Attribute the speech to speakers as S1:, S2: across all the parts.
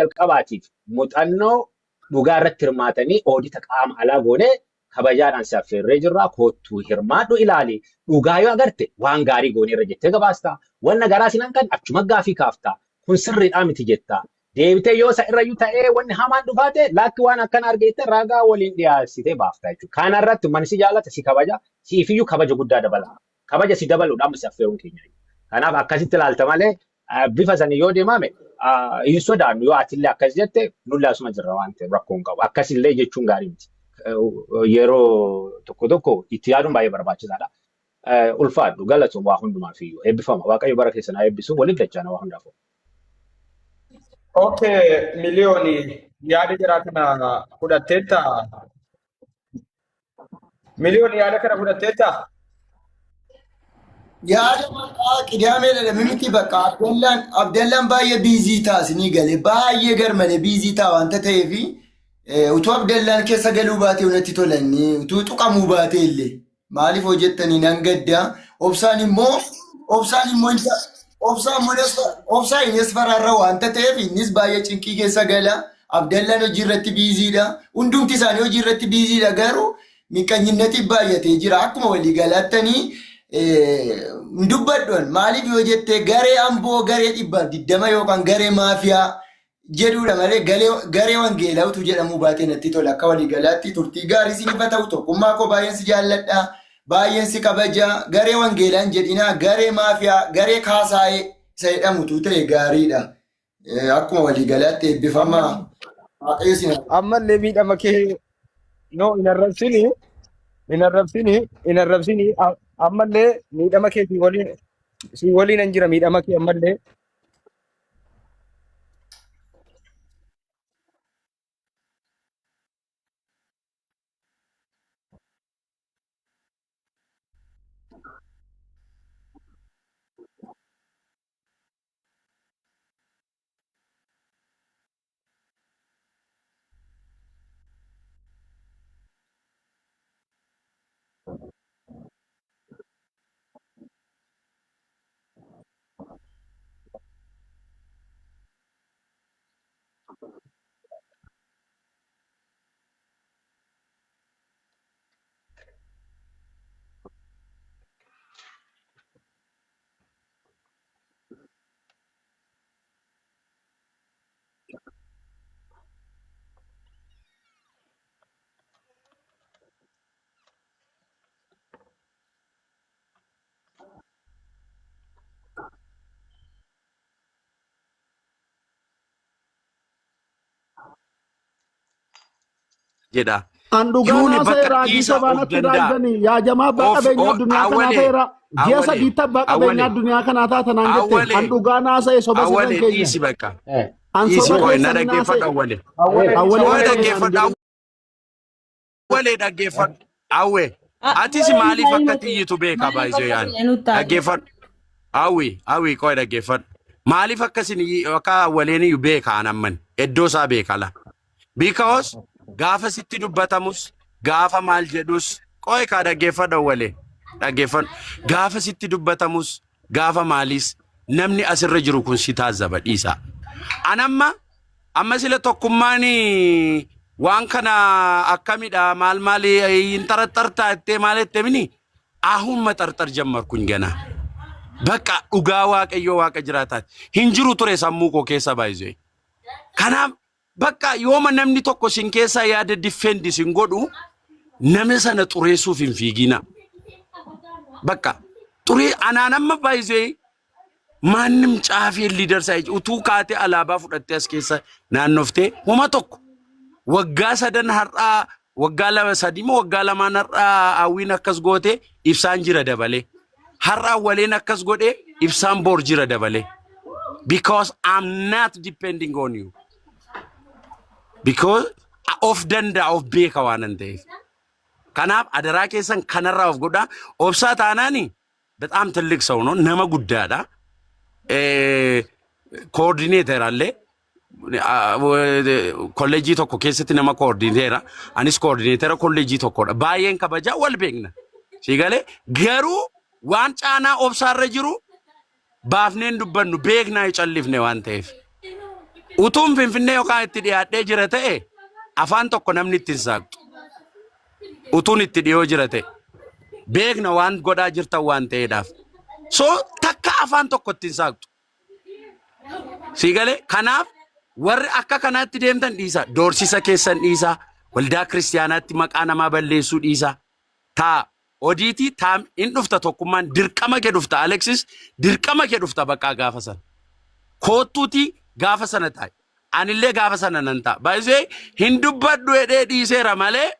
S1: Jalqabaatiif muxannoo dhugaa irratti hirmaatanii oodita qaama alaa goonee kabajaadhaan si affeerree jirra. Koottuu hirmaadhu, ilaali. Dhugaa yoo agarte waan gaarii gooneerra jettee gabaasta. Wanna garaa sin hanqanne achuma gaafii kaafta. Kun sirriidhaa miti jetta. Deebitee yoo isa irrayyuu ta'ee wanni hamaan dhufaate, lakki waan akkana argeette ragaa waliin dhiyaasitee baafta jechuudha. Kana irratti uummanni si jaalata, si kabaja, si'ifiyyuu kabaja guddaa dabala. Kabaja si dabaluudha amma si affeeruun keenya. Kanaaf akkasitti ilaalta malee bifa sanii yoo deemame hin sodaannu. Yoo atillee akkas jette nullee asuma jirra waan ta'eef rakkoo hin qabu. Akkasillee jechuun gaarii miti. Yeroo tokko tokko itti yaaduun baay'ee barbaachisaadha. Ulfaadhu, galatoom, waa hundumaaf iyyuu eebbifama. Waaqayyo bara keessan haa eebbisu, waliif dachaana waa hundaafuu.
S2: Okay, Miliyooni, yaada jaraa kana fudhatteetta? Miliyooni, yaada kana fudhatteetta?
S3: Yaada maqaa qidaamee jedhame miti, bakka Abdallaan baay'ee busy ta'a, galee baay'ee garmalee busy ta'a waanta ta'eef, utuu Abdallaan keessa galuu baatee natti tola. Inni utuu tuqamuu baatee illee maaliif hojjettanii nan gaddaa. Obsaan immoo obsaan innis faraarra waanta ta'eef innis baay'ee cinqii keessa gala. Abdallaan hojii irratti busydha. Hundumti isaanii hojii irratti busydha, garuu miqqanyinnati baay'atee jira. Akkuma waliigalaattanii dubbadhuan, maaliif yoo jette, garee amboo garee 120 yookaan garee maafiyaa jedhuudha malee garee wangeelaa utuu jedhamuu baatee natti tola. Akka waliigalaatti turtii gaarii isiniif haa ta'u. Tokkummaa koo, baay'een si jaalladha, baay'een si kabaja. Garee wangeelaan jedhinaa, garee maafiyaa, garee kaasaa'ee isa jedhamutu ta'e gaariidha. Akkuma waliigalaatti eebbifamaa, Waaqayyo isin haa
S2: Ammallee miidhama kee no hin arrabsini, hin arrabsini, hin arrabsini. Ammallee miidhama kee si waliin hin jira, miidhama kee ammallee.
S4: Jedha.
S5: An dhugaa
S4: Yuuni
S5: naasa'e
S4: bakka
S5: raajii
S4: dhiisaa
S5: sobaa
S4: of
S5: natti
S4: danda'a.
S5: raajanii yaa jamaa abbaa
S4: Of
S5: qabeenyaa addunyaa kanaa
S4: awwalee
S5: ta'eera. Ji'a
S4: awwalee
S5: sadiitti abbaa qabeenyaa
S4: awwalee
S5: addunyaa kanaa taatanaan jette. An
S4: awwalee
S5: dhugaa naasa'e, soba sirran
S4: awwalee
S5: keenya.
S4: dhiisi bakka.
S5: An
S4: Dhiisi
S5: soba
S4: qoy na
S5: keessan
S4: dhaggeeffadhu
S5: naasa'e.
S4: awwalee.
S2: Awwalee.
S5: Awwalee
S4: Qoy
S5: waan ta'e naan
S4: dhaggeeffadhu
S5: jedhin.
S4: awwalee dhaggeeffadhu. Awwee atis maaliif akka xiyyitu beeka
S6: Maaliif
S4: baay'isee
S6: akka
S4: yaani.
S6: xiyya nutti taate?
S4: Dhaggeeffadhu. Awwi awwi qoy dhaggeeffadhu. Maaliif akkasin akka awwaleen iyyuu beeka an amman iddoo isaa beeka la. Because gaafa sitti dubbatamus, gaafa maal jedhus, qoy kaa dhaggeeffadhu awwalee dhaggeeffadhu, gaafa sitti dubbatamus, gaafa maaliis, namni asirra jiru kun si taazzaba dhiisa. An amma amma sila tokkummaan waan kana akkamidha, maal maal hin xaraxartaa jettee maal jettee mini አሁን መጠርጠር ጀመርኩኝ ገና በቃ dhugaa Waaqayyoo waaqa jiraataati hin jiru ture sammuu koo keessa baay'isee. Kanaaf bakka yooma namni tokko sin keessaa yaada defend sin godhu, nama sana xureessuuf hin fiigina. Bakka xuree anaan amma baay'isee ማንም caafee ሊደርስ utuu kaatee alaabaa fudhattee as keessa naannoftee homa tokko waggaa sadan har'aa, waggaa lama sadii moo waggaa lamaan har'aa hawwiin akkas goote, ibsaan jira dabalee. Har'aa waleen akkas godhe, ibsaan boor jira dabalee. Because I'm not depending on you. Because of danda'a, of beeka waan ta'eef. Kanaaf adaraa keessan kanarraa of godhaa. Obsaa taanaani በጣም ትልቅ ሰው ነው። Nama guddaadha. Coordinator allee kolleejjii tokko keessatti nama coordinator. Anis coordinator kolleejjii tokkodha. Baay'een kabajaa, wal beekna. Si galee, garuu waan caanaa obsaarra jiru baafneen dubbannu beeknaa, callifne waan ta'eef. Utuun Finfinnee yookaan itti dhiyaadhee jira ta'e afaan tokko namni ittiin saaqxu. Utuun itti dhiyoo jira ta'e. Beekna waan godhaa jirtan waan ta'eedhaaf. So takka afaan tokko ittiin saaqxu. Sii galee kanaaf warri akka kanaatti deemtan dhiisaa. Doorsisa keessan dhiisaa. Waldaa kiristiyaanaatti maqaa namaa balleessuu dhiisaa. Taa odiitii taam in dhufta tokkummaan dirqama kee dhufta Alexis dirqama kee dhufta baqaa gaafa sana. Koottuutii gaafa sana taa'i. Anillee gaafa sana nan ta'a. Baay'isee hin dubbadhu jedhee dhiiseera malee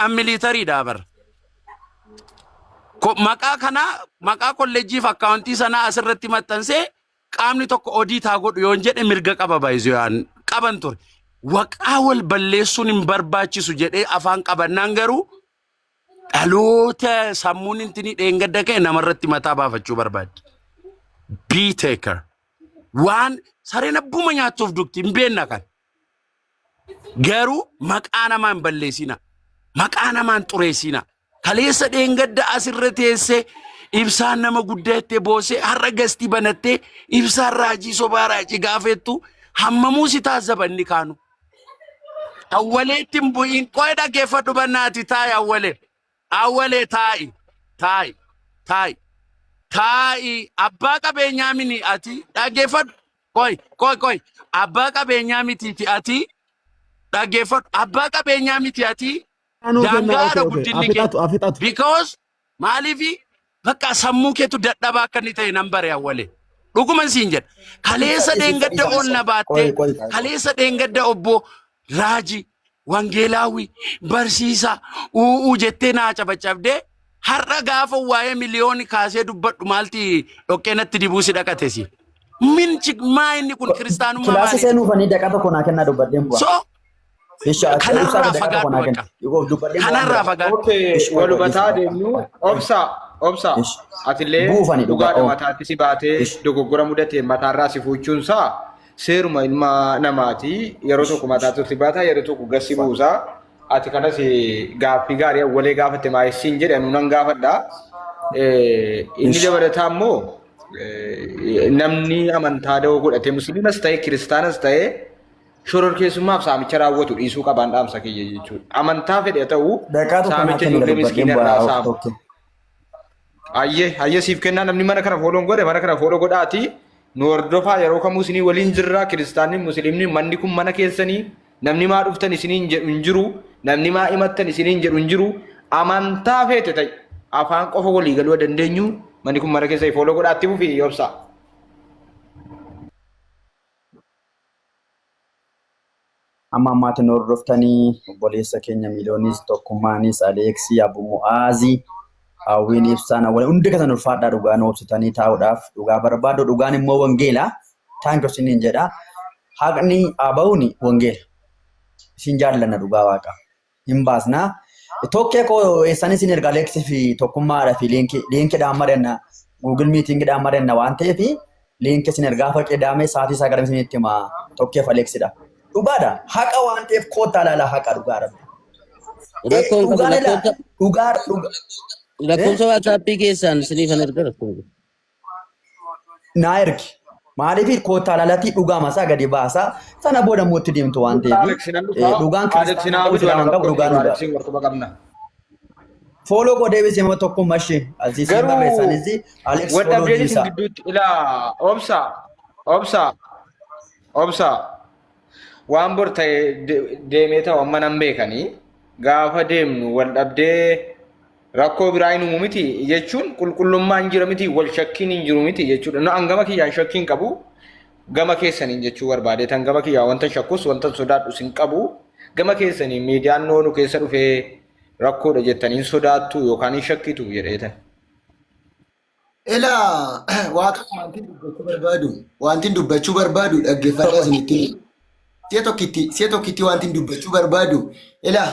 S4: an militariidha bara. Maqaa kanaa maqaa kolleejjiif akkaawuntii sanaa asirratti maxxansee qaamni tokko odii taa godhu yoon jedhe mirga qaba baay'isee an qaban ture. Waqaa wal balleessuun hin barbaachisu jedhee afaan qabannaan garuu dhaloota sammuun intinii dheengadda ka'e namarratti mataa baafachuu barbaaddi. Be taker. Waan sareen abbuma nyaattuuf dugti hin beekna kan. Garuu maqaa namaa hin balleessina. Maqaa namaa hin xureessina. Kaleessa dheengadda asirra teessee ibsaan nama guddaa jettee boosee har'a gastii banattee ibsaan raajii sobaa raajii gaafettu hammamuu si taazzaba inni kaanu. Awwaleetti hin bu'iin qo'ee dhaggeeffadhu bannaati taa'i awwalee. Awwalee taa'i taa'i taa'i taa'i abbaa qabeenyaa mini ati dhaggeeffadhu qoy qoy qoy abbaa qabeenyaa mitiiti ati dhaggeeffadhu abbaa qabeenyaa miti ati
S5: Anuu kennaa
S4: daangaadha
S5: okay okay
S4: guddinni kee
S5: afixatu afixatu.
S4: because maaliifi bakka sammuu keetu dadhabaa akka inni ta'e nan bare awwalee dhuguman siin jedha kaleessa
S6: Isa isa
S4: dheengadda
S6: isa
S4: ol na
S6: qoy
S4: baattee
S6: qoy qoy.
S4: kaleessa dheengadda obbo Raaji wangeelaawwi barsiisaa u'uu jettee naa cabacabdee har'a gaafa waa'ee miliyooni kaasee dubbadhu maalti dhoqqee natti dibuu si dhaqate si. Min maa inni kun kiristaanummaa
S6: Kilaasii
S4: maaliiti?
S6: seenuufanii daqiiqaa tokko naa kennaa dubbadheen bu'a.
S4: So
S6: Isha ibsaa
S4: kanarraa
S6: daqiiqaa tokko
S4: fagaadhu
S6: naa kenna.
S4: bakka.
S6: Dubbadheen bu'aan
S4: Kanarraa
S6: jira.
S4: fagaadhu.
S2: Okay,
S6: Ish qoy
S2: wal
S6: qoy
S2: hubataa
S6: dhiisi
S2: deemnu obsa obsa
S6: Ish
S2: atillee
S6: buufani dhugaa
S2: dhugaadha
S6: oo.
S2: mataatti si baatee
S6: Ish
S2: dogoggora mudate mataarraa si fuuchuunsaa seeruma ilma namaati yeroo
S6: ish
S2: tokko
S6: ish
S2: mataatti si baata yeroo tokko gasi buusa ati kanas gaaffii gaarii awwalee gaafatte maayessiin jedhe anu nan gaafadha Inni
S6: ish
S2: dabalataa immoo namni amantaa da'oo godhate musliimas ta'e kiristaanas ta'e shororkeessummaaf saamicha raawwatu dhiisuu qabaan dhaamsa kiyya jechuudha. Amantaa fedhe haa ta'u
S6: Daqiiqaa tokko naa
S2: saamicha
S6: kenni
S2: ijoollee
S6: dubbadheen
S2: miskiina
S6: bu'a
S2: irraa saamu.
S6: tokko.
S2: Hayyee hayyee siif kennaa namni mana kana fooloon godhe mana kana fooloo godhaati nu hordofaa yeroo kamuu isinii waliin jirra kiristaanni musliimni manni kun mana keessanii namni maa dhuftan isiniin jedhu hin jiru namni maa himattan isiniin jedhu hin jiru amantaa feete ta'i afaan qofa walii galuu dandeenyu manni kun mana keessa fooloo godhaatti fufi obsaa.
S6: Amma ammaatti nu hordoftanii obboleessa keenya Miiloonis, Tokkummaanis, Aleeksii, Abu Mu'aazii, Hawwiin Ibsaan, Awwalee hundi keessan ulfaadhaa dhugaa nu obsitanii taa'uudhaaf dhugaa barbaadu. Dhugaan immoo wangeela. Thank you isiniin jedha. Haqni aba'uun wangeela. Isin jaallanna dhugaa waaqa. Hin baasna. Tokkee koo eessan isin erga Aleeksii fi Tokkummaadha fi liinkiidhaan mari'anna Google Meetingidhaan mari'anna waan ta'eef liinkii isin ergaa gaafa qidaamee sa'aatii isaa gara isinitti hima Tokkeef Aleeksidha. Dhugaadha. Haqa waan ta'eef koottaa ilaalaa haqa dhugaa rabbi.
S7: Rakkoon qabu
S6: Dhugaan ilaa
S7: lakkoofsa
S6: dhugaa dhugaa.
S7: lakkoofsa WhatsAppii keessaan isiniif an erga rakkoon qabu.
S6: Naa ergi. Maaliif koottaa ilaalatii dhugaa masaa gadi baasaa sana booda immoo itti deemtu waan ta'eef
S2: Alex nan dhufaa.
S6: dhugaan
S2: Alex
S6: kiristaanaa
S2: naa
S6: ta'uu
S2: bitu
S6: silaa
S2: ana
S6: hin qabu
S2: rakkoo
S6: dhugaan
S2: hin
S6: dhugaa.
S2: Alexiin wal quba qabna.
S6: Fooloo koo deebisee immoo tokkummaa ishee asii siin
S2: Garuu
S6: barreessanis Alex
S2: wal
S6: fooloo
S2: dhabdeen isin
S6: deebisaa.
S2: gidduutti ilaa obsa obsa obsa waan bor ta'e deemee ta'u amma nan beekanii gaafa deemnu wal dhabdee rakkoo biraa hin uumu miti jechuun qulqullummaan jira miti wal shakkiin hin jiru miti jechuudha. Nu an gama kiyyaan shakkii hin qabu gama keessaniin jechuu barbaade tan gama kiyyaa wanta shakkus wanta sodaadhus hin qabu gama keessaniin miidiyaan noonu keessa dhufee rakkoodha jettanii hin sodaattu yookaan hin shakkitu jedheetan.
S3: Ilaa waa tokko wanti dubbachuu barbaadu wanti dubbachuu barbaadu dhaggeeffadhaa isinitti hima. Si'a tokkitti si'a tokkitti wanti dubbachuu barbaadu ilaa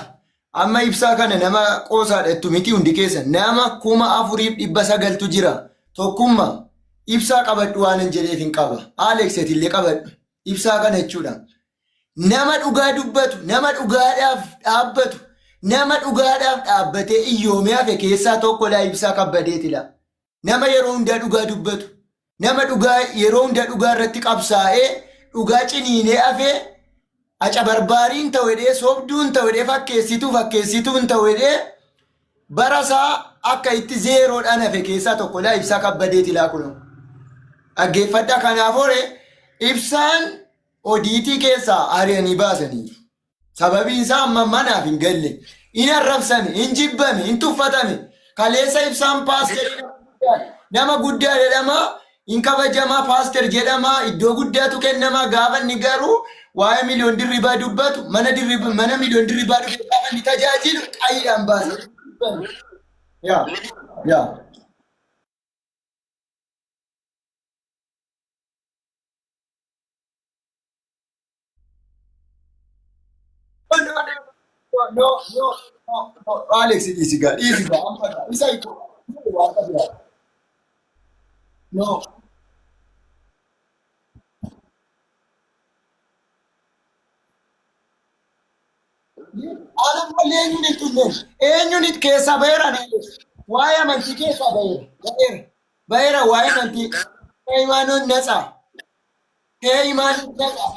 S3: amma ibsaa kana nama qoosaadha jettu miti hundi keessa nama 4,900tu jira tokkummaa ibsaa qabadhu waan hin jedheef hin qaba Alex illee qabadhu ibsaa kana jechuudha. Nama dhugaa dubbatu, nama dhugaadhaaf dhaabbatu, nama dhugaadhaaf dhaabbatee iyyoomee hafe keessaa tokko laa Ibsaa Kabbadeeti laa. Nama yeroo hundaa dhugaa dubbatu, nama dhugaa yeroo hundaa dhugaa irratti qabsaa'ee dhugaa ciniinee hafee acabarbaariin ta'u jedhee sobduun ta'u jedhee fakkeessituu fakkeessituun ta'u jedhee bara isaa akka itti zeeroodhaan hafe keessaa tokko laa Ibsaa Kabbadeeti laa kunoo. Dhaggeeffadhaa kanaaf hore Ibsaan odiitii keessaa ari'anii baasaniiru. Sababiin isaa amma manaaf hin galle. Hin arrabsame, hin jibbame, hin tuffatame. Kaleessa Ibsaan paasterii nama guddaadha. Nama guddaa jedhama, hin kabajamaa paaster jedhama, iddoo guddaatu kennama. Gaafa inni garuu waa'ee Miliyoon Dirribaa dubbatu, mana Dirribaa, mana Miliyoon Dirribaa dhufee gaafa inni tajaajilu qayyiidhaan baasa. Yaa, yaa. No, no, no, no, no, no, no. Alex dhiisi gaa, dhiisi gaa, amma gaa. Isa hiiku. Waaqa biraa. No. Ana malee eenyuun itti illee eenyuun itti keessaa baheera na Alex. Waa'ee amantii keessaa baheera. Baheera. Baheera waa'ee amantii. Hayimaanoon natsaa. Hayimaanoon natsaa.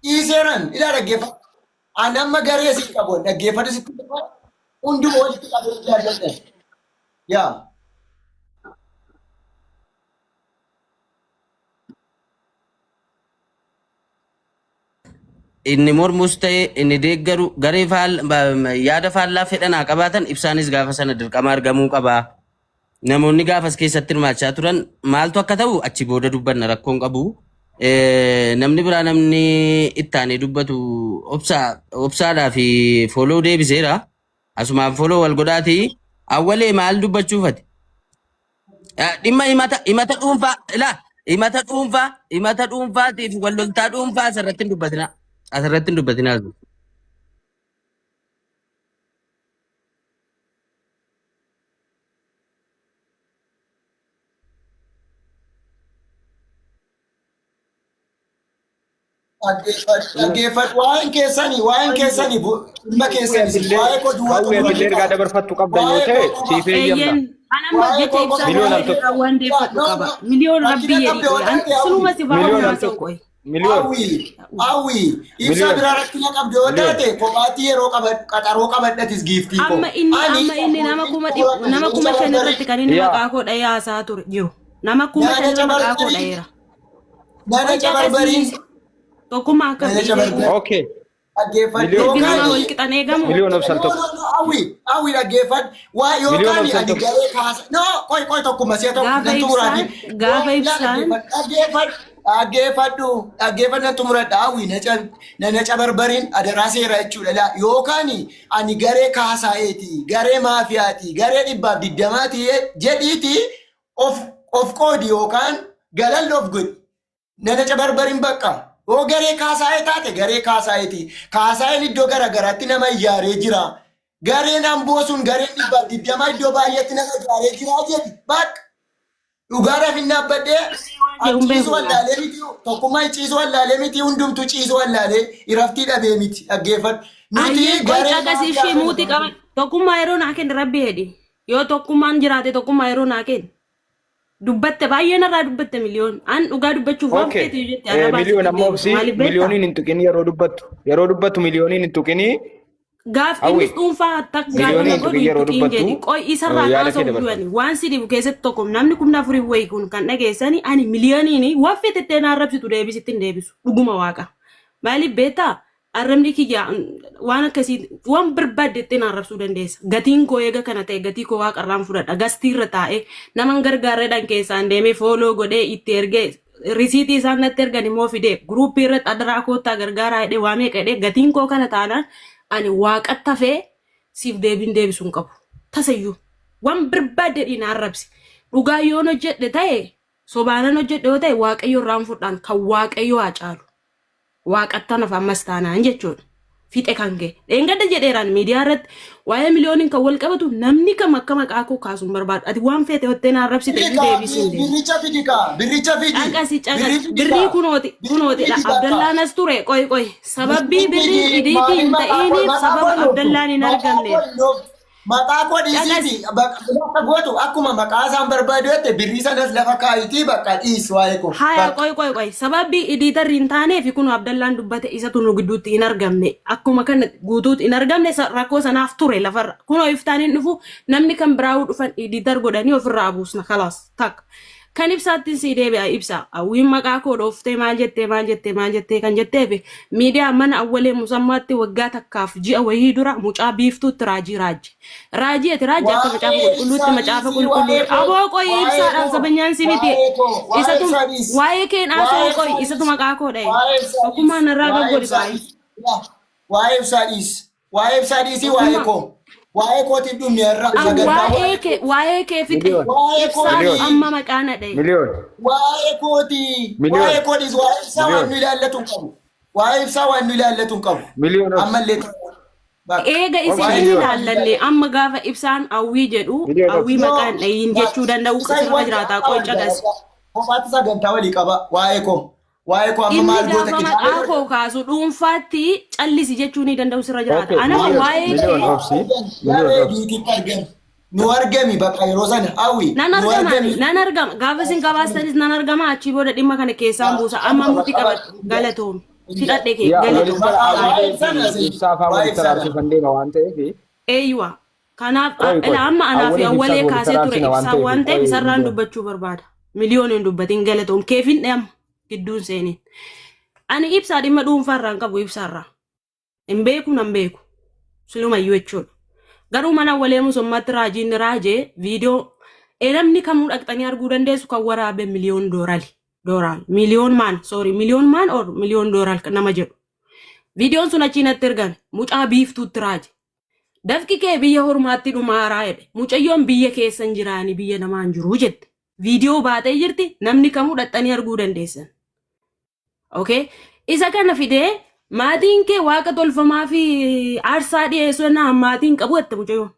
S3: Dhiiseeran ilaa dhaggeeffadhu. Ani amma garee si qabu dhaggeeffadhu sitti hima. Hunduma walitti qabee jaalladha. Yaa.
S7: Inni mormus ta'e inni deeggaru garee yaada faallaa fedhan haa qabaatan Ibsaanis gaafa sana dirqama argamuu qaba. Namoonni gaafas keessatti hirmaachaa turan maaltu akka ta'u achi booda dubbanna rakkoon qabu. Namni biraa namni itti aanee dubbatu obsaadhaa fi follow deebiseera. Asumaan follow wal godhaatii awwalee maal dubbachuufati? Dhimma himata himata dhuunfaa ilaa himata dhuunfaa himata dhuunfaatiif wal loltaa dhuunfaa asirratti hin dubbatinaa. Asirratti hin dubbatinaa.
S3: Dhaggeeffadhu dhaggeeffadhu waa'een keessanii waa'een keessanii dhimma keessanii
S2: Atillee
S3: waa'ee koo duwwaa
S2: hawwi
S3: xumura
S2: atillee ergaa
S3: fixaa.
S2: dabarfattu qabda yoo
S3: Waa'ee
S2: ta'e
S3: koo qofa.
S2: siif eeyyamna.
S8: Eeyyen an amma
S3: Waa'ee
S8: jecha
S3: koo
S8: ibsaa
S3: qofa
S2: Miliyoon
S8: waa'ee
S2: al tokko.
S8: irraa waan deeffadhu
S3: No,
S8: qaba.
S3: no.
S8: Miliyoon rabbii
S3: Rakkina
S8: jedhi
S3: qabda
S8: qoy.
S3: yoo
S8: An
S3: taate hawwi.
S8: sunuma si faana
S2: Miliyoon al
S8: haasa'u
S2: tokko.
S8: qoy.
S2: Miliyoon.
S3: Hawwi hawwi ibsaa
S2: Miliyoon.
S3: biraa rakkina qabda yoo
S2: Miliyoon.
S3: taate kophaatti yeroo qabadhu qaxaroo qabadhatis giiftii koo.
S8: Amma inni
S3: Ani
S8: amma inni nama 5,000 irratti kan inni
S2: Yaa.
S8: maqaa koo dhahee haasa'aa ture jiru. Nama kuma
S3: Nana
S8: shan irra maqaa koo
S3: cabarbarii.
S8: dhaheera.
S3: Nana
S8: Qoy
S3: cabarbariin.
S8: caqasii tokkummaa akka
S3: Nana
S8: dhiisee
S3: cabarbariin.
S2: Okay.
S3: Dhaggeeffadhu
S2: Miliyoon.
S8: mirgi namaa
S3: yookaan
S8: wal qixan eegamu.
S2: Miliyoon obsal
S3: No,
S2: tokko.
S3: no, no, hawwi, hawwi dhaggeeffadhu. Waa
S2: Miliyoon
S3: yookaan
S2: obsal
S3: ani
S2: tokko.
S3: garee kaasa. No, qoy qoy tokkuma si'a tokko
S8: Gaafa
S3: nan xumuraati.
S8: ibsaan gaafa ibsaan
S3: Dhaggeeffadhu, dhaggeeffadhu, dhaggeeffadhu nan xumuradha. Hawwi na na cabarbariin adaraa seera jechuudha. Laa yookaan ani garee kaasaa'eeti, garee maafiyaati, garee 120ti jedhiiti of of qoodi yookaan galalli of godhi. Nana cabarbarin bakka. Yoo garee kaasaa'ee taate garee kaasaa'eeti. Kaasaa'een iddoo garaagaraatti nama ijaaree jira. Gareen amboo sun gareen 120 iddoo baay'eetti nama ijaaree jira jedhi. Bakka. Dhugaadhaaf hin dhaabbadhee
S8: jedhu hin
S3: ciisu
S8: beeku.
S3: wallaalee miti tokkummaa ciisu wallaalee miti hundumtu ciisu wallaalee iraftii dhabee miti dhaggeeffadhu. Nuti
S8: Ayyee qoy
S3: garee
S8: caqasii ishee muutii qaba. Tokkummaa yeroo naa kenni rabbi hedhi. Yoo tokkummaan jiraate tokkummaa yeroo naa kenni. Dubbatte baay'ee narraa dubbatte Miliyoon. An dhugaa dubbachuuf waan
S2: Okay.
S8: feetu jette arrabaa
S2: Miliyoon
S8: sitti
S2: amma
S8: deebisu.
S2: obsi
S8: Maaliif beektaa?
S2: miliyooniin hin tuqin yeroo dubbattu. Yeroo dubbattu miliyooniin hin tuqinii
S8: Gaaf
S2: hawwi
S8: innis dhuunfaa takka
S2: miliyooniin
S8: nama
S2: hin
S8: godhu
S2: tuqin
S8: hin
S2: yeroo
S8: tuqiin
S2: dubbattu
S8: jedhi. Qoy isarraa
S2: yaada kee
S8: haasa'u
S2: dabarfadhu.
S8: du'ani. Waan si dhibu keessatti tokko namni 4000 wayii kun kan dhageessani ani miliyooniin waan feetettee na arrabsitu deebisitti hin deebisu. Dhuguma waaqa. Maaliif beektaa? Arrabni kiyya waan akkasii waan barbaadde ittiin arrabsuu dandeessa. Gatiin koo eega kana ta'e gatii koo waaqa irraan fudhadha. Gastii irra taa'ee naman gargaarreedhaan keessaan deemee fooloo godhee itti ergee risiitii isaan natti ergan immoo fidee guruuppii irratti adaraa koottaa gargaaraa jedhee waa meeqa jedhee gatiin koo kana taanaan ani waaqatti hafee siif deebiin deebisuu hin qabu. Tasayyuu waan barbaadde dhiina arrabsi. Dhugaa yoon hojjedhe ta'e sobaanan hojjedhe yoo ta'e waaqayyo irraan fudhaan kan waaqayyo haa caalu. Waaqattan hafa ammas taanaan jechuudha. Fixe kan kee. Dheengadda jedheeraan miidiyaa irratti waa'ee miliyooniin kan wal qabatu namni kam akka maqaa koo kaasuun barbaadu. Ati waan feete hottee na arrabsite iyyuu
S3: Fidika,
S8: deebisuu hin deebisu.
S3: birricha fidika, birricha fidi,
S8: Caqasi
S3: birri
S8: caqasi.
S3: fidika,
S8: Birrii kunooti
S3: birri
S8: kunooti dha.
S3: fidi bakka.
S8: Abdallaan as ture qoy qoy. Sababbii
S3: Birri
S8: birriin
S3: fidi,
S8: idiitii
S3: maali
S8: hin
S3: maqaa koo
S8: ta'iniif
S3: maqaa
S8: sababa
S3: koo hin dhooftu,
S8: Abdallaan hin
S3: maqaa koo
S8: argamneef.
S3: hin dhooftu. Maqaa koo
S8: Caqasi.
S3: dhiisiiti bakka gootu akkuma maqaa isaan barbaadu jette birrii sanas lafa kaayitii bakka dhiis waa'ee koo.
S8: Haya
S3: Bakka.
S8: qoy qoy qoy sababii ediitarri hin taaneef kun Abdallaan dubbate isatu nu gidduutti hin argamne akkuma kana guutuutti hin argamne rakkoo sanaaf ture lafarra kunoo iftaan hin dhufu namni kan biraa'uu dhufan ediitar godhanii ofirraa buusna kalaas takka kan ibsaatti sii deebi'a ibsa hawwiin maqaa koo dhooftee maal jettee maal jettee maal jettee kan jetteef miidiyaa mana awwalee musammaatti waggaa takkaaf ji'a wayii dura mucaa biiftuutti raajii raajje raajii ati raajje akka macaafa
S3: Waa'ee
S8: qulqulluutti
S3: ibsaa
S8: macaafa
S3: dhiisii waa'ee
S8: qulqulluu
S3: koo
S8: aboo qoy
S3: waa'ee
S8: ibsaadhaan
S3: koo
S8: sabanyaan si miti
S3: waa'ee koo waa'ee
S8: isatu
S3: ibsaa dhiis
S8: waa'ee keen haasa'u
S3: waa'ee
S8: qoy
S3: ibsaa
S8: isatu
S3: dhiis
S8: maqaa koo dha'e
S3: waa'ee ibsaa dhiis
S8: tokkummaan narraa
S3: waa'ee
S8: gaggodhi
S3: ibsaa
S8: baay'ee
S3: dhiis waa'ee ibsaa dhiis waa'ee ibsaa dhiisii waa'ee
S8: tokkummaa
S3: koo waa'ee kootiif dhumne irra
S8: an
S3: sagantaa
S8: waa'ee
S3: waa'ee
S8: kee waa'ee kee fixe
S2: Miliyoon.
S3: waa'ee
S8: ibsaatu
S2: Miliyoon.
S3: kootii
S8: amma maqaa na dha'e
S2: Miliyoon.
S3: waa'ee kootii
S2: Miliyoon.
S3: waa'ee kootiis waa'ee ibsaa waan
S2: Miliyoon.
S3: nu ilaallatu hin qabu waa'ee ibsaa waan nu ilaallatu hin qabu
S2: Miliyoon obsi.
S3: ammallee ta'u bakka
S8: eega
S2: Obsi
S8: isin
S3: waa'ee
S8: hin
S2: miliyoon.
S3: ibsaa waan nu
S8: ilaallanne
S3: ilaallatu
S8: amma gaafa ibsaan hawwii jedhu
S2: Miliyoon obsi.
S8: hawwii
S3: No,
S8: maqaan dhayin jechuu danda'u
S3: isaan
S8: sirra
S3: wanti
S8: jiraataa
S3: akka
S8: qoy
S3: wal
S8: caqasi
S3: jaalladha. Kophaatti sagantaa walii qaba waa'ee koo. Waa'ee koo amma
S8: inni
S3: maal goota
S8: gaafa maqaa
S3: kitaaba.
S8: koo kaasu dhuunfaatti callisi jechuu ni danda'u sirra jiraata
S2: Okay.
S8: anama
S2: Miliyoon.
S8: waa'ee
S2: Miliyoon
S8: kee
S2: obsi.
S3: Yaa
S2: Miliyoon obsi.
S3: reediititti argami. Nu argami bakka yeroo sana hawwi
S8: nan
S3: nu
S8: argama
S3: argami.
S8: nan argama gaafa isin qabaastanis nan argama achii booda dhimma kana keessaan buusa amma murti qabadhu galatoomi fixadhe kee
S2: Yaa
S8: galatoomi
S2: walitti
S3: Maqaa waa'ee
S2: awwalee
S3: ibsaa
S2: fi ibsaa fa'aa
S3: waa'ee
S2: walitti
S3: ibsaa
S2: araarsuuf deema waan ta'eef.
S8: eeyyuwa kanaaf
S2: Qoy qoy.
S8: ila amma anaa fi
S2: Awwalee fi
S8: awwalee
S2: ibsaa walitti
S8: kaasee ture
S2: araarsina waan
S8: ibsaan
S2: ta'eef
S8: waan ta'eef
S2: qoy
S8: isarraan
S2: miliyoon.
S8: dubbachuu barbaada miliyoon hin dubbatin galatoom keefin dhiyama gidduun seeniin ani ibsaa dhimma dhuunfaarraa hin qabu ibsaarraa hin beeku nan beeku silumayyuu jechuudha garuu mana awwalee musummaatti raajiin raajee viidiyoo namni kamuu dhaqxanii arguu dandeessu kan waraabe miliyoon doorali dooraal miliyoon maan sorry miliyoon maan or miliyoon dooraal nama jedhu viidiyoon sun achiin natti ergame mucaa biiftuutti raaje dafqi kee biyya hormaatti dhumaaraa jedhe mucayyoon biyya keessa hin jiraani biyya namaan jiruu jette viidiyoo baatee jirti namni kamuu dhaqxanii arguu dandeessan okay isa kana fidee maatiin kee waaqa tolfamaa fi aarsaa dhiyeessuu na maatiin qabu jette mucayyoon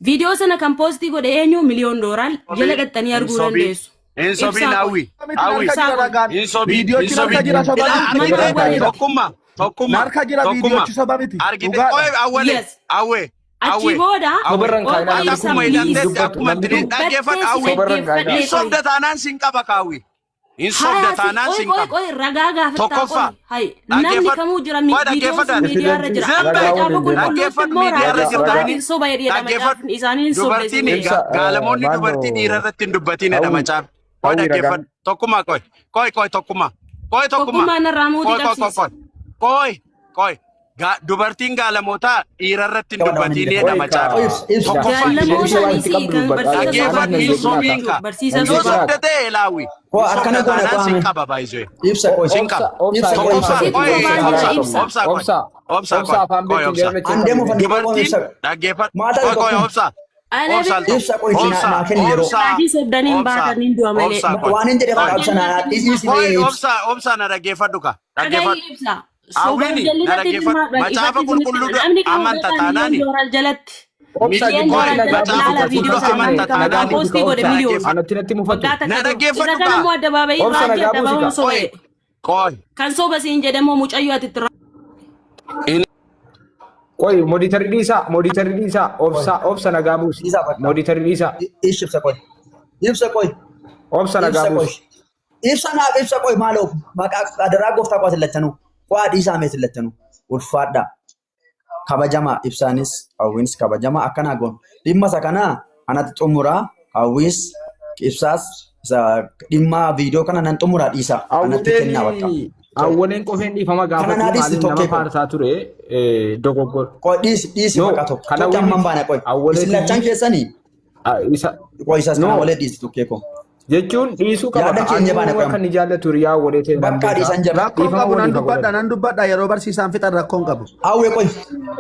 S8: viidiyoo sana kan poostii godhe eenyu miliyoon dooraal jala dhaqxanii
S4: Hin
S8: arguu
S4: sobiin.
S8: dandeessu
S4: Hin sobiin
S8: ibsaa qoy
S4: hawwi. Hawwi.
S8: ibsaa
S5: Narka jira
S8: qoy
S5: ragaan.
S4: Hin sobiin. Hin
S5: Viidiyoochi narka
S4: sobiin.
S5: jira soba
S4: Ilaa
S5: miti.
S8: mana
S4: argite
S5: Narka
S8: awwalee
S5: jira.
S4: tokkummaa tokkummaa
S5: Narka jira
S4: tokkummaa
S5: viidiyoochi soba miti.
S4: argite
S5: Dhugaadha.
S4: qoy awwalee
S8: yes
S4: awwee
S8: achii
S4: awwee
S8: booda
S4: awwee
S2: Sobarran
S8: qoy
S2: kaayinaa
S8: qoy
S4: ati
S2: namni
S8: ibsa
S4: akkuma
S2: kun
S8: please
S4: hidhamtetti
S2: dubbatu
S4: akkuma
S2: namni
S4: itti
S2: kun
S4: dhaggeeffadhu
S8: dubbattee si
S4: hawwi
S2: sobarran
S8: dhaggeeffadhe
S2: kaayinaa.
S4: hin
S8: qoy
S4: sobda taanaan sin qaba kaawwi hin sobda
S8: Haya si
S4: taanaan
S8: qoy
S4: sin
S8: qoy
S4: qaba
S8: qoy ragaa gaafattaa qoy
S4: tokkoffaa
S8: hay namni
S4: dhaggeeffadhu
S8: kamuu jira
S4: qoy
S8: viidiyoon sun
S4: dhaggeeffadhu
S8: miidiyaarra jira
S4: zimbe
S8: akka
S2: Ragaa
S8: macaafa
S2: waliin deema.
S8: qulqulluutti
S4: dhaggeeffadhu
S8: immoo
S4: miidiyaarra
S8: raajii
S2: Ragaa
S4: jirtaani
S8: sobaatiin soba jedhama
S4: dhaggeeffadhu
S8: macaafni isaanii hin sobde
S4: dubartiin
S8: isin
S2: Ibsa
S4: gaalamoonni dubartii
S2: maannoo
S4: dhiira irratti hin dubbatin jedha
S2: hawwi
S4: macaafni qoy
S2: hawwi ragaan
S4: dhaggeeffadhu tokkummaa qoy qoy qoy tokkummaa qoy tokkummaa
S8: tokkummaan irraa muutii
S4: qoy qoy qoy
S8: qabsiisa
S4: qoy qoy qoy Dubartiin gaalamoota dhiira irratti hin
S6: Qabadha waan
S4: dubbatin
S6: hin
S4: jedha
S2: qoy kaa
S4: macaafni
S6: Qoy ibsa ibsa.
S4: tokkoffaa
S2: ibsa
S8: Gaallamoota
S2: waan itti
S8: isii
S2: qabdu
S8: kan
S2: dubbadha
S8: barsiisa
S2: maaliif
S4: dhaggeeffadhu
S2: nan
S4: hin
S8: sobaa
S2: jeeqinaa
S4: sobiin
S2: kaa
S4: ka
S8: barsiisa
S2: nan
S4: yoo
S8: sobaa
S2: jeeqinaa
S4: sobda ta'e laawi
S6: Koo
S4: hin
S6: akkana
S4: sobda
S6: goone
S4: taanaan sin
S6: qo'ame.
S4: qaba baay'isee
S6: Ibsa qoy.
S4: sin
S2: Obsa
S4: qaba
S2: obsa
S6: Ibsa qoy
S2: ibsa
S6: ibsa.
S4: tokkoffaa
S8: situ
S4: qoy
S8: sobaa jira
S4: obsa
S8: ibsa
S4: obsa qoy
S2: obsa
S4: obsa
S2: obsa
S4: qoy
S2: afaan
S4: qoy
S2: beektu
S4: obsa
S2: deemna
S6: An deemu
S2: keessa
S6: fan qo'ame
S4: dubartiin
S6: ibsa.
S4: dhaggeeffadhu
S6: Maal taate
S4: qoy qoy
S6: tokkuma.
S4: obsa
S8: ana
S4: obsa al tokko
S6: Ibsa qoy isin
S4: obsa
S6: naa kenni yeroo.
S4: obsa
S8: raajii sobdanii hin
S4: obsa
S8: baatanii du'a malee
S4: obsa qoy
S6: Waan hin jedhe
S4: qoy
S6: kana ibsa naa
S8: jalatti
S6: dhiisi
S4: qoy
S6: mee ibsa.
S4: obsa obsa na dhaggeeffadhu ka
S8: dhagahi
S4: dhaggeeffadhu
S8: ibsa sobaaf
S4: hawwiini na
S8: jallisatti
S4: dhaggeeffadhu
S8: hirmaadhaan
S4: macaafa
S8: ifatti isinitti
S4: qulqulluu
S8: namni kamuu
S4: amanta
S8: beekaa miliyoon
S4: taanaani
S8: dooraal jalatti
S2: Obsa
S8: miliyoon
S2: gidduutti
S4: qoy
S8: dooraal
S2: nagaa
S8: jalatti
S4: macaafa
S8: ilaala
S2: buusi
S8: viidiyoo
S4: qulqulluu
S2: gidduutti
S8: sana
S4: amanta
S8: namni kamuu kan
S4: taanaani
S2: nagaa buusi ka
S8: poostii godhe
S2: obsa
S4: na
S8: miliyoon
S4: dhaggeeffadhu
S2: anatti natti mufatu
S8: waggaa
S4: na
S8: takka dura isa
S4: dhaggeeffadhu
S8: kana
S4: ka
S8: immoo addabaabayii
S2: obsa
S8: raajii
S2: nagaa buusi
S8: addabaabamu
S2: ka
S8: soba
S4: qoy
S8: jedhe
S4: qoy
S8: kan soba siin jedhamoo mucayyoo ati itti
S2: Qoy moditarri dhiisaa moditarri dhiisaa
S6: Qoy.
S2: obsa obsa nagaa buusi
S6: Dhiisaa bakka.
S2: moditarri dhiisaa
S6: Ish ibsa qoy. Ibsa qoy.
S2: obsa nagaa
S6: Ibsa qoy.
S2: buusi.
S6: Ibsa naaf ibsa qoy maaloo maqaa adaraa gooftaa qo'ate lachanuu. Qo'aa dhiisaa mee lachanuu. Ulfaadhaa. Kabajamaa ibsaanis hawwiinis kabajamaa akkanaa goon. Dhimma isa kanaa anatti xumuraa hawwiis ibsaas isa dhimma viidiyoo kana nan xumuraa dhiisaa. Anatti kennaa bakka.
S2: Awwaleen
S6: Tole.
S2: awwaleen qofeen dhiifama
S6: Kana
S2: gaafatu
S6: naa dhiisi
S2: maaliif nama
S6: tokkee qoy.
S2: faarsaa ture dogoggora.
S6: Qoy dhiisi dhiisi
S2: No
S6: bakka tokko.
S2: kan
S6: Tokko
S2: hawwii
S6: amman
S2: miti
S6: baana qoy.
S2: awwalee
S6: Isin lachan
S2: tiyyi
S6: keessanii
S2: isa
S6: qoy isaas kana
S2: no
S6: walee dhiisi tokkee koo.
S2: jechuun dhiisuu qaba
S6: Yaada
S2: ka
S6: keenya baana
S2: anuu
S6: qoy
S2: akka
S6: amma.
S2: inni jaallatu hiriyaa awwalee ta'e nan
S6: Bakka
S2: beeka
S6: dhiisan jirra.
S5: Rakkoon
S2: dhiifama
S5: qabu nan
S2: waliif haa
S5: dubbadha
S2: godhan.
S5: nan dubbadha yeroo barsiisaan fixan rakkoon qabu.
S6: Hawwee qoy.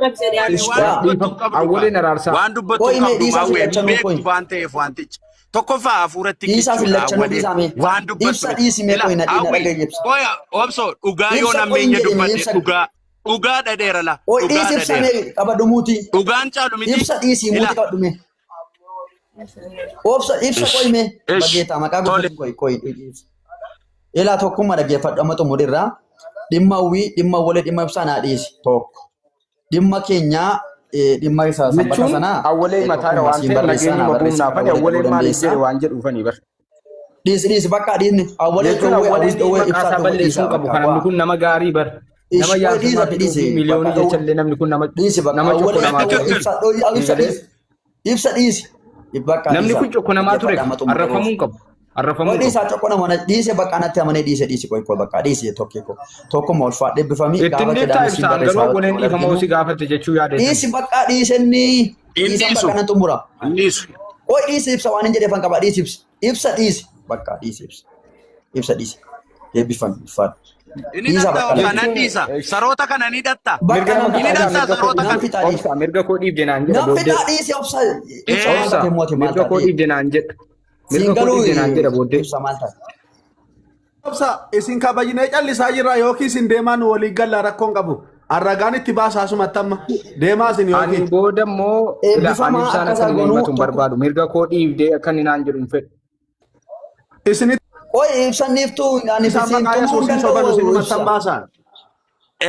S8: rabsee dhiyaate
S4: Ani waan
S6: Yaa.
S4: dubbattu
S2: Dhiifama
S4: hin qabdu ka
S2: awwaleen araarsaa.
S4: waan dubbattu
S6: Qoy
S4: hin
S6: mee
S4: qabdu
S6: dhiisaa
S4: maawwee hin
S6: filachanuu qoy.
S4: beektu waan ta'eef wantichi tokkoffaa hafuuratti
S6: Dhiisaa
S4: kichuudha
S6: filachanuu
S4: awwalee
S6: dhiisaa mee.
S4: waan dubbattu
S6: Ibsa
S4: miti
S6: dhiisi mee
S4: ila
S6: qoy na dhiina
S4: hawwi
S6: dhagaye ibsa.
S4: qoy obso dhugaa yoo
S6: Ibsa qoy hin
S4: nammeenya
S6: jedhine
S4: dubbadhe
S6: ibsa.
S4: dhugaa dhugaa dhadheera la
S6: Qoy
S4: dhugaa
S6: dhiisi ibsa
S4: dhadheera
S6: mee qabadhu muutii.
S4: dhugaan caalu miti
S6: Ibsa dhiisi
S4: ila
S6: muutii qabadhu mee. Obsa ibsa
S4: ish
S6: qoy mee.
S4: ish
S6: Bageetaa maqaa
S4: tole
S6: gooftaan qoy qoy ibsa. Ilaa tokkummaa dhaggeeffadhu amma xumurirraa. Dhimma hawwii dhimma walee dhimma ibsaa naa dhiisi tokko. Dhimma keenyaa Dhimma isaa sanbata
S2: Jechuun
S6: sanaa
S2: awwalee mataadha
S6: tokkummaa
S2: waan
S6: siin
S2: ta'eef
S6: barreessaa
S2: nageenyuma
S6: naa barreessi
S2: buufnaafani
S6: awwalee
S2: awwaleen
S6: ta'uu
S2: maaliif
S6: dandeessaa.
S2: jedhe waan jedhuufani bar.
S6: Dhiisi dhiisi bakka dhiisni awwalee
S2: Jechuun
S6: dhowwee
S2: awwaleen
S6: awwis dhowwee
S2: maqaa
S6: ibsaa
S2: isaa
S6: dhowwee
S2: balleessuu
S6: dhiisaa
S2: hin qabu
S6: bakka
S2: kan namni
S6: waa.
S2: kun nama gaarii bar. Nama
S6: Ish qoy dhiisa
S2: jaarsummaa fiduu
S6: dhiisi
S2: fi
S6: bakka
S2: miliyoonii
S6: dhowwee
S2: jechallee namni kun nama
S6: dhiisi bakka
S2: nama
S6: awwalee
S2: cokkonamaa
S6: dhowwee
S2: ture.
S6: ibsaa dhowwee ibsa
S2: Eegalee
S6: dhiisi ibsa dhiisi bakka
S2: namni
S6: dhiisa
S2: kun cokkonamaa ture
S6: dhaggeeffadha amma xumura
S2: arrafamuu hin qabu. Arrafamuu
S6: Qoy
S2: hin qabu.
S6: dhiisaa tokko nama dhiise bakka natti amanee dhiise dhiise qoy qoy bakka dhiise tokko ko tokkuma ulfaadhe eebbifamii
S2: Ittiin
S6: gaafa
S2: dhiiftaa
S6: qidaame siin
S2: ibsaan garuu
S6: barreessaa
S2: awwaleen
S6: wal
S2: dhiifama
S6: arginu.
S2: osii gaafatte jechuu yaadeessan.
S6: Dhiisi bakka dhiisenni
S4: Hin
S6: dhiisan
S4: dhiisu.
S6: bakka nan xumura.
S4: Hin dhiisu.
S6: Qoy dhiisi ibsa waan hin jedheefan qaba dhiisi ibsa ibsa dhiisi bakka dhiisi ibsa ibsa dhiisi eebbifami ulfaadhe.
S4: Inni
S6: Dhiisa
S4: dhatta
S6: bakka
S4: obsa
S6: nan
S4: nan dhiisa. Saroota kana ni dhatta.
S6: bakka
S2: Mirga
S6: nan
S2: nama
S4: Inni
S6: fixaa
S4: dhatta
S6: dhiisi
S2: mirga koo
S4: saroota
S6: nan
S4: kana.
S6: fixaa dhiisi
S2: obsa mirga koo dhiibde naan jedha
S6: nan
S2: booddee.
S6: fixaa dhiisi obsa ibsa
S4: Ee
S6: maal
S2: Obsa
S6: taate mooti maal
S2: mirga koo
S6: taate
S2: dhiibde naan jedha.
S6: siin
S2: Mirga koo
S6: galuu
S2: dhiibde naan jedha booddee.
S6: ibsa maal taate.
S5: Obsa isin kabajnee callisaa jirra yookiin isin deemaa nu walii galla rakkoon qabu. Arragaan itti baasaa asumatti amma deemaa isin
S2: Ani
S5: yookiin.
S2: booda immoo ila ani
S6: Eebbifamaa
S2: ibsaan
S6: akka
S2: akka
S6: isaa
S2: inni
S6: goonuu
S2: himatu hin
S6: tokko
S2: barbaadu. Mirga koo dhiibdee akka inni naan jedhu hin fedhu.
S5: Isinitti
S6: Qoy ibsanniiftuu ani
S5: isaan
S6: siin
S5: maqaa
S6: xumuruu
S5: Yesuusiin soban
S6: danda'u
S5: isinumatti
S6: ibsa.
S5: baasan.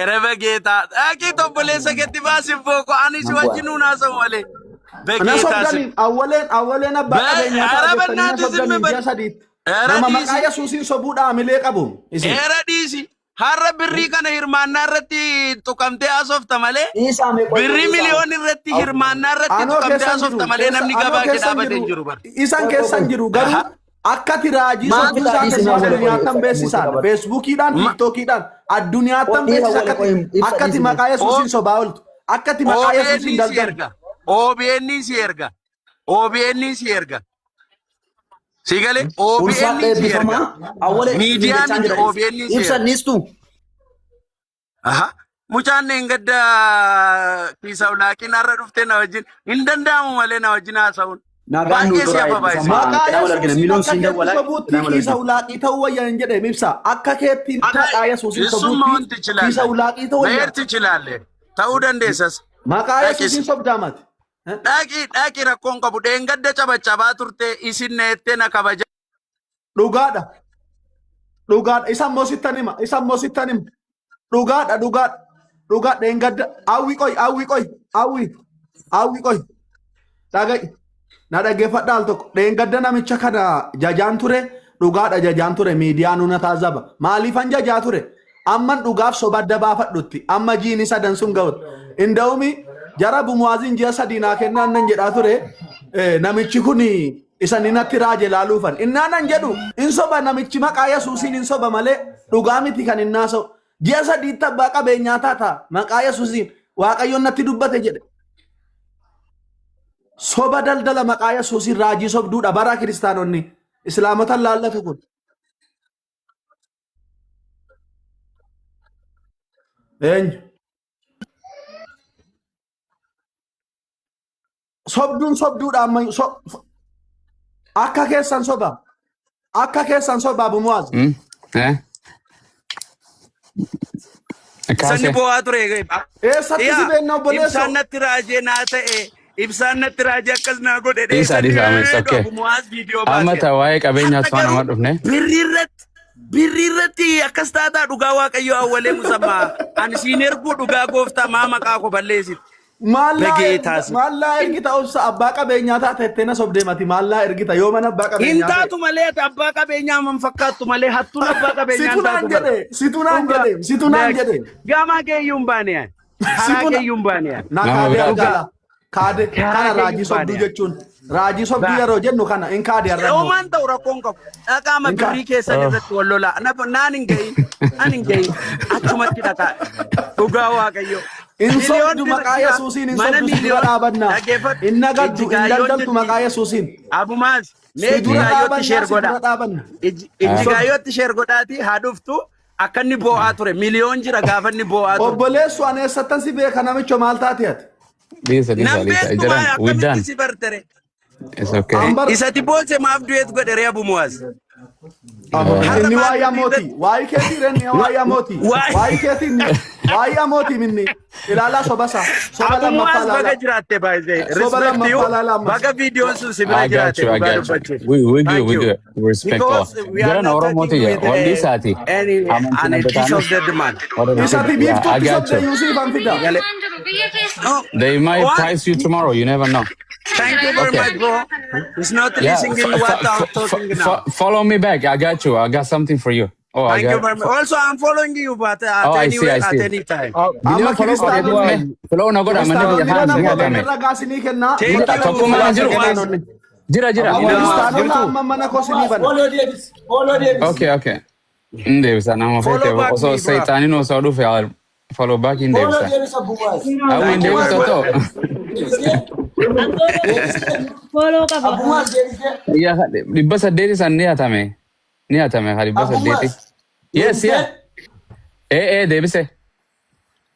S4: Erebe geetaa. Dhaqii obboleessa keetti baasiin booko. Ani si
S6: Nan bu'a.
S4: wajjin haasa'u malee.
S5: Na
S4: Begeetaa si.
S5: sobdaniin awwaleen awwaleen abbaa qabeenyaa ta'a
S4: Araba
S5: jettanii na
S4: naati zimmi
S5: sobdaniin
S4: bad.
S5: ji'a sadiitti.
S4: Era
S5: Nama maqaa
S4: dhiisi.
S5: Yesuusiin sobuudhaa hamilee qabu isin.
S4: Era dhiisi. Har'a birrii kana hirmaannaa irratti tuqamtee haasofta malee.
S6: Dhiisaa mee qoy qoy
S4: Birrii
S6: dhiisaa.
S4: miliyoon irratti hirmaannaa irratti
S5: Anoo
S4: tuqamtee
S5: keessan jiru
S4: haasofta malee
S5: keessa
S4: namni
S5: anoo
S4: gabaa kee
S5: keessan
S4: dhaabatee
S5: jiru
S4: hin jiru bara.
S5: isan
S6: Qoy qoy
S5: keessan
S6: qoy.
S5: jiru garuu
S4: Aha.
S5: akka tiraajii
S6: Maal
S5: sobduu
S6: fixaa
S5: isaa
S6: dhiisi
S5: keessan
S6: mee awwalee qoy
S5: addunyaattan
S6: ibsa muutee
S5: beeksisaan
S6: qabadhu.
S5: feesbuukiidhaan
S4: Ma
S5: tiiktookiidhaan
S6: Qoy
S5: addunyaattan
S6: dhiisa
S5: beeksisa
S6: awwalee
S5: akkati
S6: qoy ibsa
S5: akkati
S6: dhiisi mee.
S5: maqaa Yesuusiin sobaa ooltu akkati maqaa
S4: OBN
S5: Yesuusiin
S4: si
S5: daldaltu.
S4: erga. OBN si erga. OBN si erga. Si galee OBN
S6: Ulfaadha
S4: si erga.
S6: eebbifamaa awwalee siin
S4: Miidiyaa
S6: jechaan
S4: miti
S6: jira dhiisi.
S4: OBN si
S6: Ibsa
S4: erga.
S6: dhiistu.
S4: Aha. Mucaan gadda kiisa ulaaqiin har'a dhuftee na wajjin hin danda'amu malee na wajjin haasa'uun.
S6: Nagaan nuu
S4: Baay'ee si
S6: turaa
S4: hafa baay'isee.
S6: eebbifamaa.
S5: Maqaa
S6: Qinaa wal argina.
S5: Yesuusiin
S6: Miiloon
S5: akka
S6: siin
S5: keetti
S6: dawwalaa
S5: sobuutti
S6: qinaa wal
S5: kiisa
S6: argina.
S5: ulaaqii ta'uu wayya hin jedheem ibsa. Akka keetti maqaa Yesuusiin
S4: Isumma
S5: sobuutti
S4: wanti
S5: kiisa
S4: chilaalle.
S5: ulaaqii ta'uu wayya.
S4: Meerti chilaalle. Ta'uu dandeessas.
S5: Maqaa
S4: Dhaqis.
S5: Yesuusiin sobdaamati.
S4: Dhaqi dhaqi rakkoon qabu. Dheengadda cabacabaa turte isin neettee na kabaja.
S5: Dhugaadha. Dhugaadha. Isa immoo sittan hima. Isa immoo sittan hima. Dhugaadha. Dhugaadha. Dhugaadha. Dheengadda. Hawwi qoy. Hawwi qoy. Hawwi. Hawwi qoy. Dhaga'i. Na dhaggeeffadha al tokko. Dheengadda namicha kana jajaan ture. Dhugaadha jajaan ture. Miidiyaa nuna taazaba. Maaliifan jajaa ture? Amman dhugaaf soba adda baafadhutti. Amma jiini sadan sun ga'utti. Inda'umi jara bumuwaaziin ji'a sadii naa kennaan nan jedhaa ture. Namichi kun isa inni natti raaje laaluufan. Innaa nan jedhu in soba namichi maqaa Yesuusiin in soba malee dhugaa miti kan inni haasa'u. Ji'a sadiitti abbaa qabeenyaa taata maqaa Yesuusiin Waaqayyoon natti dubbate jedhe. Soba daldala maqaa Yesuusiin raajii sobduudha bara kiristaanonni islaamota laallatu kun. Eenyu? Sobduun sobduudha ammayyuu akka keessan soba akka keessan soba Abu Muaz.
S9: Eh?
S4: Sanni
S9: Kaase.
S4: boo'aa ture.
S5: Eessatti si
S4: Yaa
S5: beenna obboleessoo?
S4: ibsaan natti raajee naa ta'e ibsaan natti raajee akkas naa godhe
S9: Dhiisa dhiisa amma it's okay.
S4: Abu Muaz viidiyoo
S9: Amma
S4: baaseera.
S9: ta waa'ee qabeenyaa
S4: Har'a
S9: osoo nama
S4: garuu
S9: dhufne.
S4: birrii irratti birrii irratti akkas taataa dhugaa waaqayyoo awwalee musammaa ani siin erguu dhugaa gooftaa maa maqaa koo balleessiti.
S5: Maallaa
S4: Begeetaa
S5: ergita
S4: si.
S5: maallaa ergita obsa abbaa qabeenyaa taate jettee na sobdee mati maallaa ergita yoo mana abbaa
S4: Hin
S5: qabeenyaa ta'e.
S4: taatu malee ati abbaa qabeenyaa man fakkaattu malee hattuun abbaa qabeenyaa
S5: Situ
S4: hin
S5: naan
S4: taatu bara.
S5: jedhe situ naan
S4: Dhugaa.
S5: jedhe situ naan jedhe.
S4: Gamaa kee iyyuu hin baane ani. Karaa
S5: Situ
S4: kee
S5: na
S4: iyyuu hin baane ani.
S5: na
S9: Nama
S5: kaadee
S9: biraati.
S5: argala. Kaade
S4: Karaa
S5: kana
S4: kee iyyuu
S5: raajii
S4: hin
S5: sobduu
S4: baane ani.
S5: jechuun raajii sobduu
S4: Baa.
S5: yeroo jennu kana hin kaade arranno.
S4: Hoomaan ta'u rakkoon qabu. Dhaqaama
S5: Hin kaade.
S4: birrii keessan
S9: Oh.
S4: irratti wal lolaa. Naan hin gahin. Naan hin gahin. Achumatti dhaqaa. Dhugaa Waaqayyo.
S5: Hin
S4: Miliyoon
S5: sobdu maqaa
S4: jira.
S5: Yesuusiin hin
S4: Mana
S5: sobdu si dura
S4: miliyoon
S5: dhaabanna.
S4: dhaggeeffadhu.
S5: Hin nagaddu hin
S4: Ijjigaayyoon
S5: daldaltu
S4: jirti.
S5: maqaa Yesuusiin.
S4: Abumaas mee
S5: Si dura
S4: ijjigaayyootti
S5: dhaabanna
S4: sheer
S5: si dura
S4: godhaa.
S5: dhaabanna.
S4: Ijjigaayyootti sheer godhaati haa dhuftu akka inni boo'aa ture. Miliyoon jira gaafa inni boo'aa ture.
S5: Obboleessu ani eessattan si beeka namicho maal taate ati?
S9: Dhiisa dhiisa
S4: Nan
S9: dhiisa.
S4: beektu
S9: Jiran
S4: maa
S9: we
S4: akkamitti
S9: done.
S4: si bartere.
S9: It's okay.
S5: Ambar
S4: Isati boose maaf du'eet godhe ree Abu Muwaaz. Har'a
S5: inni
S4: maal
S5: waa'ee
S4: birrii
S5: amooti.
S4: irratti
S5: Waa'ee keetii renni waa'ee amooti.
S4: waa'ee
S5: Waa'ee keetii inni waa'ee amooti minni. Ilaalaa soba isaa. Soba
S4: Abu
S5: lammaffaa
S4: Muaz baga
S5: ilaalaa.
S4: jiraatte baay'ee.
S5: Soba
S4: Respect you.
S5: lammaffaa ilaalaa ammas.
S4: Baga viidiyoon sun si bira
S9: I got
S4: jiraate
S9: you. I
S4: dhugaa
S9: got you.
S4: dubbachuuf.
S9: We good.
S4: Thank
S9: We
S4: you.
S9: good. We respect all.
S4: Because we are
S9: Jiran
S4: not
S9: Oromoo
S4: talking
S9: tiyya.
S4: with
S9: Wanni isaati.
S4: any
S9: Amantiin
S4: an
S9: abbataanis
S4: disobeyed man.
S9: warra
S5: Isati
S9: nuti. Yeah, I
S5: biiftuutti
S9: got
S5: sobde
S9: you.
S5: Yuusuf fida.
S4: Gale. No.
S9: They might
S4: What?
S9: price you tomorrow. You never know.
S4: Thank you very
S9: Okay.
S4: much, bro. He's not
S9: Yeah.
S4: listening what I'm talking now.
S9: Follow me back. I got you. I got something for you. Oh, I
S4: Thank you
S9: got.
S4: very much. Also, I'm following you, but at
S9: Oh, I see.
S4: anyway,
S9: I
S4: at
S9: see.
S4: any time.
S5: Amma
S9: Miliyoon follow godhe
S5: kiristaanonni
S9: duume. Follow na godha manni biyya
S5: kiristaanonni
S9: kaan
S5: nama
S9: ni hatame.
S5: waliin ragaa isinii kennaa.
S4: Thank
S5: Warra
S4: you.
S9: Tokkummaan
S5: ragaa
S9: jiru.
S5: isinii kennaanonni.
S9: Jira jira.
S5: Amma kiristaanota
S2: Jirtu.
S5: amma mana koo isinii bana.
S3: Follow deebis. Follow deebis.
S9: Okay. Hin deebisa nama
S4: Follow
S9: feete
S4: back
S9: osoo
S4: me, bro.
S9: seexaaniin osoo dhufe follow back hin
S3: Follow
S9: deebisa.
S3: deebis Abu Muaz.
S9: Hawwi hin
S3: Abu Muaz
S9: deebisa too.
S3: deebisee. Deebisee.
S8: Follow qaba.
S3: Abu Muaz deebisee.
S9: 800 san ni hatame. Ni hatame ha dhibba
S3: Abu
S9: saddeeti.
S3: Muaz
S9: Yes, yeah.
S3: deebisee.
S9: Deebise.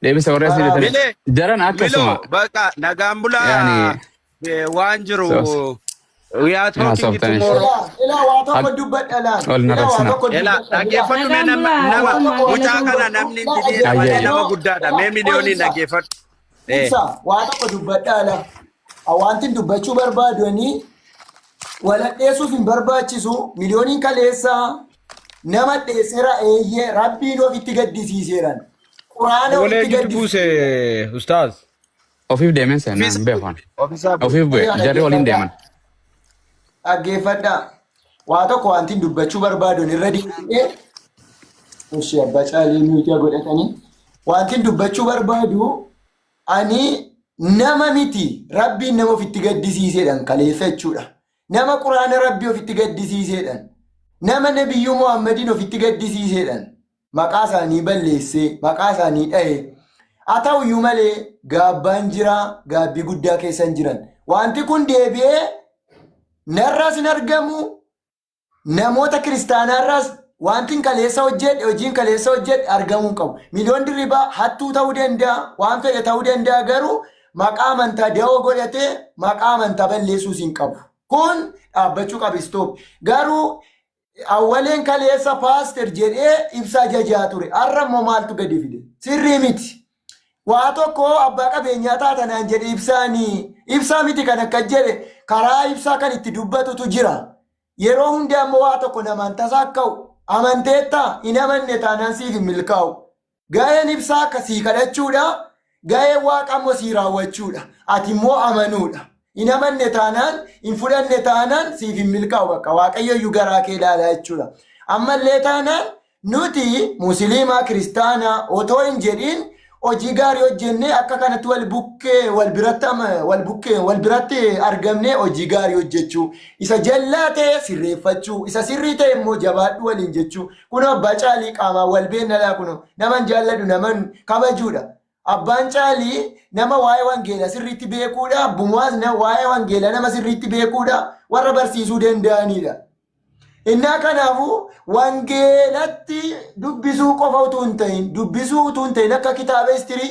S9: Deebise warra asii
S3: Bravo.
S9: bitame.
S4: Mile,
S9: Jaran akkasuma.
S4: Milo, baqa nagaan bulaa
S9: Yaani
S4: waan jiru
S9: so
S4: we are
S9: ina
S4: talking
S9: softanish.
S4: tomorrow.
S3: Ilaa ilaa waa tokko dubbadha laan.
S9: Ol na
S3: Ilaa waa
S9: raksina.
S3: tokko
S4: Ela
S3: dubbadha ilaa.
S4: dhaggeeffadhu mee
S8: Nagaan
S4: nama
S8: bulaa
S4: nama
S3: Waa
S8: tokkummaa
S3: tokko
S4: mucaa
S8: galatooma.
S4: kana namni
S3: ilaa
S4: hin didee malee
S9: Ayyee.
S4: nama
S3: dhaggeeffadhu.
S4: guddaadha.
S3: Ilaa
S4: Mee
S3: qoy
S4: miliyooniin
S3: ibsa.
S4: dhaggeeffadhu.
S3: Ibsa waa tokko dubbadha laa. Wanti dubbachuu barbaadu ani waladheessuuf hin barbaachisu miliyooniin kaleessaa nama dheesseera eeyyee rabbiin ofitti gaddisiiseeran. Quraana
S2: Walee
S3: ofitti
S2: eenyutu buuse
S3: gaddisiiseera.
S2: ustaaz?
S9: Ofiif deemen seenaa hin beekan. Ofiif bu'e jarri waliin deeman.
S3: Dhaggeeffadhaa. Waa tokko wanti dubbachuu barbaadu irra deebi'ee ishee abbaa caalii mute godhatanii wanti dubbachuu barbaadu ani nama miti rabbiin nama ofitti gaddisiiseedhaan kaleessa jechuudha. Nama quraana rabbii ofitti gaddisiiseedhaan nama nabiyyuu Muhammadiin ofitti gaddisiiseedhaan maqaa isaanii balleessee maqaa isaanii dha'ee haa ta'uyyuu malee gaabbaan jira gaabbii guddaa keessa hin jiran. Wanti kun deebi'ee narraas hin argamu namoota kiristaanaarraas wanti kaleessa hojjedhe hojiin kaleessa hojjedhe argamuu hin qabu. Miliyoon dirribaa hattuu ta'uu danda'a waan fedhe ta'uu danda'a garuu maqaa amantaa da'oo godhatee maqaa amantaa balleessuus hin qabu. Kun dhaabbachuu qaba stop. Garuu awwaleen kaleessa pastor jedhee ibsaa jajaa ture. Har'a immoo maaltu gadi fide? Sirrii miti. Waa tokko abbaa qabeenyaa taatanaan jedhe ibsaanii ibsaa miti kan akka jedhe karaa ibsaa kan itti dubbatutu jira. Yeroo hunda ammoo waa tokko namaan tasaa ka'u amanteettaa hin amanne taanaan siif hin milkaa'u. Ga'een ibsaa akka sii kadhachuudha. Ga'een waaqa ammoo sii raawwachuudha. Ati immoo amanuudha. Hin amanne taanaan hin fudhanne taanaan siif hin milkaa'u bakka waaqayyo iyyuu garaa kee ilaalaa jechuudha. Ammallee taanaan nuti musliimaa kiristaanaa otoo hin jedhin hojii gaarii hojjennee akka kanatti wal bukkee wal biratti wal bukkee wal biratti argamnee hojii gaarii hojjechuu isa jallaa ta'e sirreeffachuu isa sirrii ta'e immoo jabaadhu waliin jechuu kun abbaa caalii qaamaan wal beennalaa kun naman jaalladhu naman kabajuudha. Abbaan caalii nama waa'ee wangeelaa sirriitti beekuudha. Abbumwaas waa'ee wangeelaa nama sirriitti beekuudha. Warra barsiisuu danda'anidha. Innaa kanaafuu wangeelatti dubbisuu qofa utuu hin ta'in dubbisuu utuu hin ta'in akka kitaaba history.